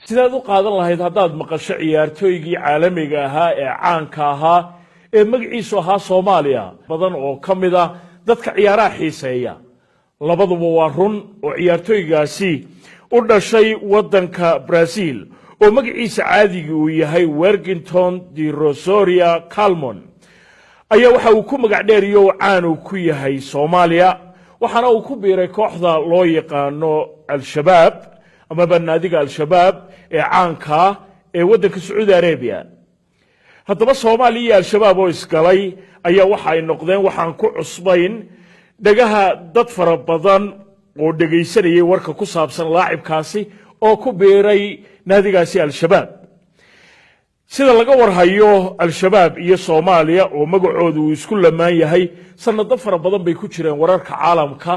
Sidaad u qaadan lahayd haddaad maqasho ciyaartooygii caalamiga ahaa ee caanka ahaa ee magaciisu ahaa Soomaaliya? Badan oo ka mid a dadka ciyaaraha xiiseeya, labaduba waa run oo ciyaartooygaasi u dhashay waddanka Brazil oo magaciisa caadigii uu yahay Wergington de Rosario Calmon ayaa waxa uu ku magac dheeriyo caan uu ku yahay Soomaaliya, waxaana uu ku biiray kooxda loo yaqaano Al-Shabaab amaba naadiga Al-Shabaab ee caankaa ee waddanka Sacuudi Arabia. Haddaba Soomaaliya iyo Al-Shabaab oo isgalay ayaa waxa ay noqdeen waxaan ku cusbayn dhagaha dad fara badan oo dhegaysanayay warka ku saabsan laacibkaasi oo ku biiray naadigaasi Al-Shabaab. Sida laga warhayo, Al-Shabaab iyo Soomaaliya oo magacoodu uu isku lamaan yahay sanado fara badan bay ku jireen wararka caalamka,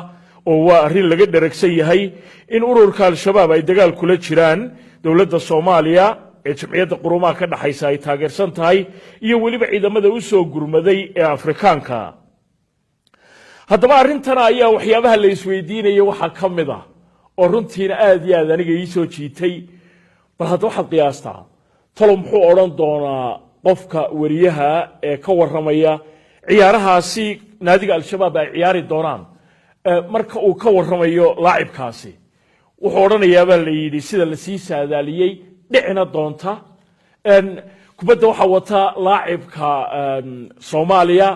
oo waa arrin laga dheragsan yahay in ururka Al-Shabaab ay dagaal kula jiraan dowladda Soomaaliya ee Jamciyadda Qurumaha ka dhexaysa ay taageersan tahay iyo weliba ciidamada u soo gurmaday ee Afrikaanka. Haddaba arrintana ayaa waxyaabaha la isweydiinaya waxaa ka mid ah oo runtiina aad iyo aad aniga ii soo jiitay: bal hadda waxaad qiyaastaa, talo muxuu odhan doonaa qofka wariyaha ee ka warramaya ciyaarahaasi naadiga Al-Shabaab ay ciyaari doonaan marka uu ka warramayo laacibkaasi? Wuxuu odhanayaa baa la yidhi, sida lasii saadaaliyey dhicina doonta, kubadda waxaa wata laacibka Soomaaliya,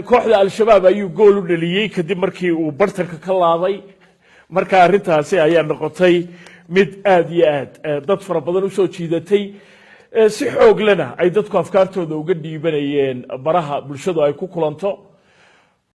kooxda Al-Shabaab ayuu gool u dhaliyey kadib markii uu bartanka ka laaday. Marka arrintaasi ayaa noqotay mid aad iyo aad dad fara badan usoo jiidatay, si xoog lena ay dadku afkaartooda uga dhiibanayeen baraha bulshadu ay ku kulanto.